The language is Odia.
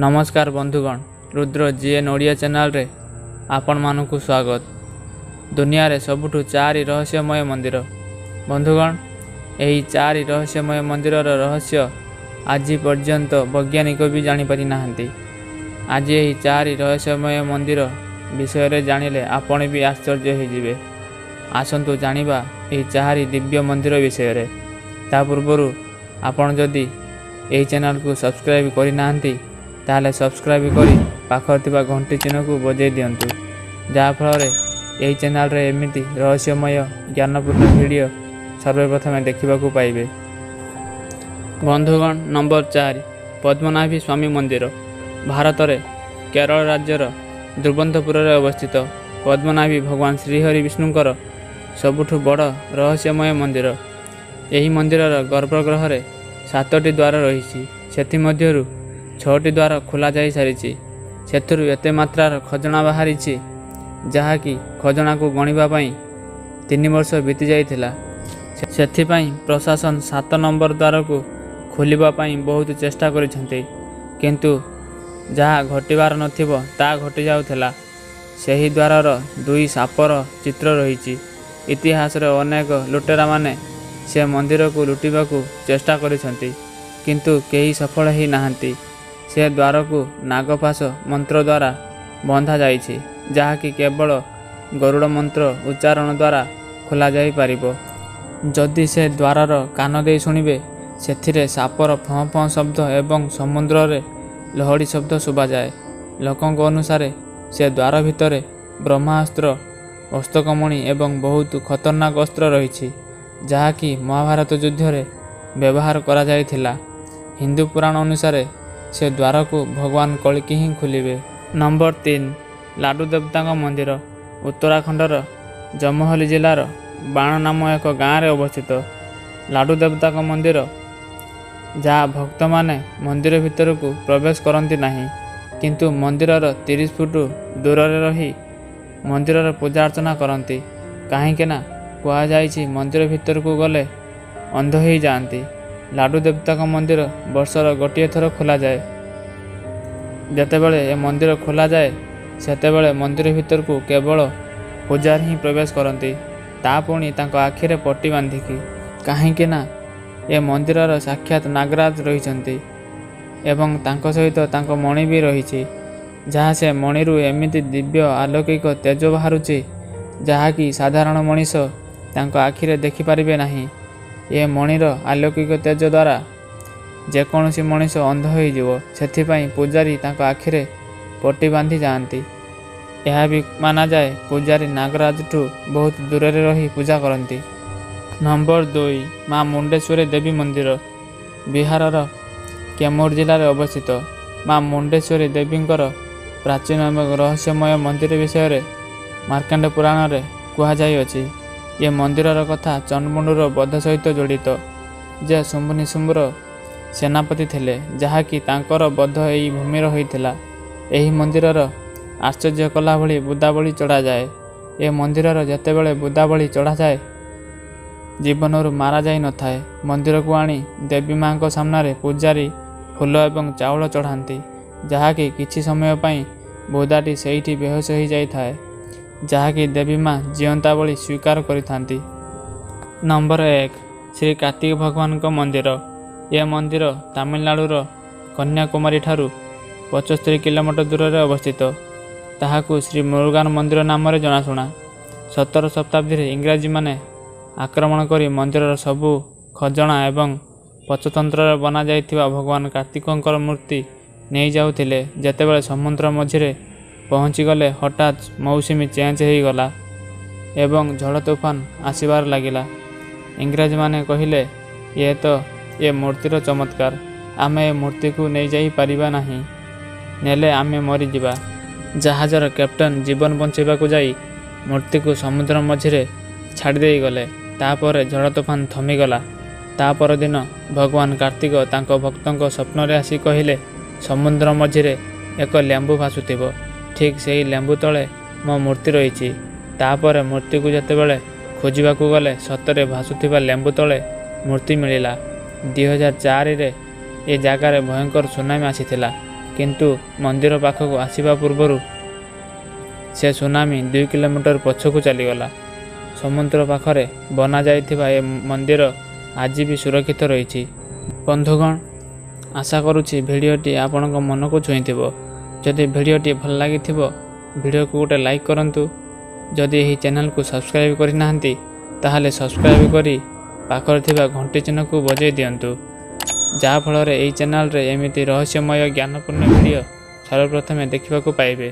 ନମସ୍କାର ବନ୍ଧୁଗଣ, ରୁଦ୍ର ଜିଏନ୍ ଓଡ଼ିଆ ଚ୍ୟାନେଲରେ ଆପଣମାନଙ୍କୁ ସ୍ୱାଗତ। ଦୁନିଆରେ ସବୁଠୁ ଚାରି ରହସ୍ୟମୟ ମନ୍ଦିର। ବନ୍ଧୁଗଣ, ଏହି ଚାରି ରହସ୍ୟମୟ ମନ୍ଦିରର ରହସ୍ୟ ଆଜି ପର୍ଯ୍ୟନ୍ତ ବୈଜ୍ଞାନିକ ବି ଜାଣିପାରି ନାହାନ୍ତି। ଆଜି ଏହି ଚାରି ରହସ୍ୟମୟ ମନ୍ଦିର ବିଷୟରେ ଜାଣିଲେ ଆପଣ ବି ଆଶ୍ଚର୍ଯ୍ୟ ହୋଇଯିବେ। ଆସନ୍ତୁ ଜାଣିବା ଏହି ଚାରି ଦିବ୍ୟ ମନ୍ଦିର ବିଷୟରେ। ତା ପୂର୍ବରୁ ଆପଣ ଯଦି ଏହି ଚ୍ୟାନେଲକୁ ସବସ୍କ୍ରାଇବ୍ କରିନାହାନ୍ତି, ତାହେଲେ ସବସ୍କ୍ରାଇବ୍ କରି ପାଖରେ ଥିବା ଘଣ୍ଟି ଚିହ୍ନକୁ ବଜାଇ ଦିଅନ୍ତୁ, ଯାହାଫଳରେ ଏହି ଚ୍ୟାନେଲରେ ଏମିତି ରହସ୍ୟମୟ ଜ୍ଞାନପୂର୍ଣ୍ଣ ଭିଡ଼ିଓ ସର୍ବପ୍ରଥମେ ଦେଖିବାକୁ ପାଇବେ। ବନ୍ଧୁଗଣ, ନମ୍ବର 4, ପଦ୍ମନାଭୀ ସ୍ୱାମୀ ମନ୍ଦିର। ଭାରତରେ କେରଳ ରାଜ୍ୟର ଦୁର୍ବନ୍ତପୁରରେ ଅବସ୍ଥିତ ପଦ୍ମନାଭୀ ଭଗବାନ ଶ୍ରୀହରି ବିଷ୍ଣୁଙ୍କର ସବୁଠୁ ବଡ଼ ରହସ୍ୟମୟ ମନ୍ଦିର। ଏହି ମନ୍ଦିରର ଗର୍ଭଗୃହରେ 7ଟି ଦ୍ୱାର ରହିଛି। ସେଥିମଧ୍ୟରୁ 6ଟି ଦ୍ୱାର ଖୋଲା ଯାଇସାରିଛି। ସେଥିରୁ ଏତେ ମାତ୍ରାର ଖଜଣା ବାହାରିଛି, ଯାହାକି ଖଜଣାକୁ ଗଣିବା ପାଇଁ 3 ବର୍ଷ ବିତିଯାଇଥିଲା। ସେଥିପାଇଁ ପ୍ରଶାସନ 7 ନମ୍ବର ଦ୍ୱାରକୁ ଖୋଲିବା ପାଇଁ ବହୁତ ଚେଷ୍ଟା କରିଛନ୍ତି, କିନ୍ତୁ ଯାହା ଘଟିବାର ନଥିବ ତାହା ଘଟିଯାଉଥିଲା। ସେହି ଦ୍ୱାରର 2 ସାପର ଚିତ୍ର ରହିଛି। ଇତିହାସରେ ଅନେକ ଲୁଟେରାମାନେ ସେ ମନ୍ଦିରକୁ ଲୁଟିବାକୁ ଚେଷ୍ଟା କରିଛନ୍ତି, କିନ୍ତୁ କେହି ସଫଳ ହୋଇନାହାନ୍ତି। ସେ ଦ୍ୱାରକୁ ନାଗପାଶ ମନ୍ତ୍ର ଦ୍ୱାରା ବନ୍ଧାଯାଇଛି, ଯାହାକି କେବଳ ଗରୁଡ଼ ମନ୍ତ୍ର ଉଚ୍ଚାରଣ ଦ୍ୱାରା ଖୋଲାଯାଇପାରିବ। ଯଦି ସେ ଦ୍ୱାରର କାନ ଦେଇ ଶୁଣିବେ, ସେଥିରେ ସାପର ଫଁ ଫଁ ଶବ୍ଦ ଏବଂ ସମୁଦ୍ରରେ ଲହଡ଼ି ଶବ୍ଦ ଶୁଭାଯାଏ। ଲୋକଙ୍କ ଅନୁସାରେ ସେ ଦ୍ୱାର ଭିତରେ ବ୍ରହ୍ମାସ୍ତ୍ର, ଅସ୍ତକମଣି ଏବଂ ବହୁତ ଖତରନାକ ଅସ୍ତ୍ର ରହିଛି, ଯାହାକି ମହାଭାରତ ଯୁଦ୍ଧରେ ବ୍ୟବହାର କରାଯାଇଥିଲା। ହିନ୍ଦୁ ପୁରାଣ ଅନୁସାରେ ସେ ଦ୍ୱାରକୁ ଭଗବାନ କଳ୍କୀ ହିଁ ଖୋଲିବେ। ନମ୍ବର 3, ଲାଡ଼ୁ ଦେବତାଙ୍କ ମନ୍ଦିର। ଉତ୍ତରାଖଣ୍ଡର ଜମହଲି ଜିଲ୍ଲାର ବାଣ ନାମ ଏକ ଗାଁରେ ଅବସ୍ଥିତ ଲାଡ଼ୁ ଦେବତାଙ୍କ ମନ୍ଦିର, ଯାହା ଭକ୍ତମାନେ ମନ୍ଦିର ଭିତରକୁ ପ୍ରବେଶ କରନ୍ତି ନାହିଁ, କିନ୍ତୁ ମନ୍ଦିରର 30 ଫୁଟ ଦୂରରେ ରହି ମନ୍ଦିରର ପୂଜା ଅର୍ଚ୍ଚନା କରନ୍ତି। କାହିଁକିନା କୁହାଯାଇଛି ମନ୍ଦିର ଭିତରକୁ ଗଲେ ଅନ୍ଧ ହୋଇଯାଆନ୍ତି। ଲାଡ଼ୁ ଦେବତାଙ୍କ ମନ୍ଦିର ବର୍ଷର ଗୋଟିଏ ଥର ଖୋଲାଯାଏ। ଯେତେବେଳେ ଏ ମନ୍ଦିର ଖୋଲାଯାଏ, ସେତେବେଳେ ମନ୍ଦିର ଭିତରକୁ କେବଳ ପୂଜାରୀ ହିଁ ପ୍ରବେଶ କରନ୍ତି, ତା ପୁଣି ତାଙ୍କ ଆଖିରେ ପଟି ବାନ୍ଧିକି। କାହିଁକି ନା ଏ ମନ୍ଦିରର ସାକ୍ଷାତ ନାଗରାଜ ରହିଛନ୍ତି ଏବଂ ତାଙ୍କ ସହିତ ତାଙ୍କ ମଣି ବି ରହିଛି, ଯାହା ସେ ମଣିରୁ ଏମିତି ଦିବ୍ୟ ଆଲୌକିକ ତେଜ ବାହାରୁଛି, ଯାହାକି ସାଧାରଣ ମଣିଷ ତାଙ୍କ ଆଖିରେ ଦେଖିପାରିବେ ନାହିଁ। ଏ ମଣିର ଆଲୌକିକ ତେଜ ଦ୍ୱାରା ଯେକୌଣସି ମଣିଷ ଅନ୍ଧ ହୋଇଯିବ। ସେଥିପାଇଁ ପୂଜାରୀ ତାଙ୍କ ଆଖିରେ ପଟି ବାନ୍ଧି ଯାଆନ୍ତି। ଏହା ବି ମାନାଯାଏ ପୂଜାରୀ ନାଗରାଜଠୁ ବହୁତ ଦୂରରେ ରହି ପୂଜା କରନ୍ତି। ନମ୍ବର 2, ମା ମୁଣ୍ଡେଶ୍ୱରୀ ଦେବୀ ମନ୍ଦିର। ବିହାରର କେମୁର ଜିଲ୍ଲାରେ ଅବସ୍ଥିତ ମା ମୁଣ୍ଡେଶ୍ୱରୀ ଦେବୀଙ୍କର ପ୍ରାଚୀନ ଏବଂ ରହସ୍ୟମୟ ମନ୍ଦିର ବିଷୟରେ ମାର୍କଣ୍ଡ ପୁରାଣରେ କୁହାଯାଇଅଛି। ଏ ମନ୍ଦିରର କଥା ଚଣ୍ଡମୁଣ୍ଡର ବଧ ସହିତ ଜଡ଼ିତ, ଯେ ଶୁମ୍ଭ ନିଶୁମ୍ଭର ସେନାପତି ଥିଲେ, ଯାହାକି ତାଙ୍କର ବଧ ଏହି ଭୂମିର ହୋଇଥିଲା। ଏହି ମନ୍ଦିରର ଆଶ୍ଚର୍ଯ୍ୟ କଲା ଭଳି ବୁଦାବଳି ଚଢ଼ାଯାଏ। ଏ ମନ୍ଦିରର ଯେତେବେଳେ ବୁଦାବଳି ଚଢ଼ାଯାଏ, ଜୀବନରୁ ମାରାଯାଇନଥାଏ। ମନ୍ଦିରକୁ ଆଣି ଦେବୀ ମାଙ୍କ ସାମ୍ନାରେ ପୂଜାରୀ ଫୁଲ ଏବଂ ଚାଉଳ ଚଢ଼ାନ୍ତି, ଯାହାକି କିଛି ସମୟ ପାଇଁ ବୁଦାଟି ସେଇଠି ବେହୋସ ହୋଇଯାଇଥାଏ, ଯାହାକି ଦେବୀ ମା ଜିଅନ୍ତା ବଳି ସ୍ୱୀକାର କରିଥାନ୍ତି। ନମ୍ବର 1, ଶ୍ରୀ କାର୍ତ୍ତିକ ଭଗବାନଙ୍କ ମନ୍ଦିର। ଏ ମନ୍ଦିର ତାମିଲନାଡ଼ୁର କନ୍ୟାକୁମାରୀ ଠାରୁ 75 କିଲୋମିଟର ଦୂରରେ ଅବସ୍ଥିତ। ତାହାକୁ ଶ୍ରୀ ମୁରୁଗାନ ମନ୍ଦିର ନାମରେ ଜଣାଶୁଣା। 17 ଶତାବ୍ଦୀରେ ଇଂରାଜୀମାନେ ଆକ୍ରମଣ କରି ମନ୍ଦିରର ସବୁ ଖଜଣା ଏବଂ ପଞ୍ଚତନ୍ତ୍ରରେ ବନାଯାଇଥିବା ଭଗବାନ କାର୍ତ୍ତିକଙ୍କର ମୂର୍ତ୍ତି ନେଇଯାଉଥିଲେ। ଯେତେବେଳେ ସମୁଦ୍ର ମଝିରେ ପହଞ୍ଚିଗଲେ, ହଠାତ୍ ମୌସୁମୀ ଚେଞ୍ଜ ହୋଇଗଲା ଏବଂ ଝଡ଼ ତୁଫାନ ଆସିବାର ଲାଗିଲା। ଇଂରେଜମାନେ କହିଲେ, ଇଏ ତ ଏ ମୂର୍ତ୍ତିର ଚମତ୍କାର, ଆମେ ଏ ମୂର୍ତ୍ତିକୁ ନେଇଯାଇ ପାରିବା ନାହିଁ, ନେଲେ ଆମେ ମରିଯିବା। ଜାହାଜର କ୍ୟାପ୍ଟେନ୍ ଜୀବନ ବଞ୍ଚାଇବାକୁ ଯାଇ ମୂର୍ତ୍ତିକୁ ସମୁଦ୍ର ମଝିରେ ଛାଡ଼ି ଦେଇଗଲେ। ତାପରେ ଝଡ଼ ତୁଫାନ ଥମିଗଲା। ତା ପରଦିନ ଭଗବାନ କାର୍ତ୍ତିକ ତାଙ୍କ ଭକ୍ତଙ୍କ ସ୍ୱପ୍ନରେ ଆସି କହିଲେ, ସମୁଦ୍ର ମଝିରେ ଏକ ଲେମ୍ବୁ ଭାସୁଥିବ, ଠିକ୍ ସେହି ଲେମ୍ବୁ ତଳେ ମୋ ମୂର୍ତ୍ତି ରହିଛି। ତାପରେ ମୂର୍ତ୍ତିକୁ ଯେତେବେଳେ ଖୋଜିବାକୁ ଗଲେ, ସତରେ ଭାସୁଥିବା ଲେମ୍ବୁ ତଳେ ମୂର୍ତ୍ତି ମିଳିଲା। 2004ରେ ଏ ଜାଗାରେ ଭୟଙ୍କର ସୁନାମି ଆସିଥିଲା, କିନ୍ତୁ ମନ୍ଦିର ପାଖକୁ ଆସିବା ପୂର୍ବରୁ ସେ ସୁନାମି 2 କିଲୋମିଟର ପଛକୁ ଚାଲିଗଲା। ସମୁଦ୍ର ପାଖରେ ବନାଯାଇଥିବା ଏ ମନ୍ଦିର ଆଜି ବି ସୁରକ୍ଷିତ ରହିଛି। ବନ୍ଧୁଗଣ, ଆଶା କରୁଛି ଭିଡ଼ିଓଟି ଆପଣଙ୍କ ମନକୁ ଛୁଇଁଥିବ। ଯଦି ଭିଡ଼ିଓଟି ଭଲ ଲାଗିଥିବ, ଭିଡ଼ିଓକୁ ଗୋଟେ ଲାଇକ୍ କରନ୍ତୁ। ଯଦି ଏହି ଚ୍ୟାନେଲକୁ ସବସ୍କ୍ରାଇବ୍ କରିନାହାନ୍ତି, ତାହେଲେ ସବସ୍କ୍ରାଇବ୍ କରି ପାଖରେ ଥିବା ଘଣ୍ଟି ଚିହ୍ନକୁ ବଜାଇ ଦିଅନ୍ତୁ, ଯାହାଫଳରେ ଏହି ଚ୍ୟାନେଲରେ ଏମିତି ରହସ୍ୟମୟ ଜ୍ଞାନପୂର୍ଣ୍ଣ ଭିଡ଼ିଓ ସର୍ବପ୍ରଥମେ ଦେଖିବାକୁ ପାଇବେ।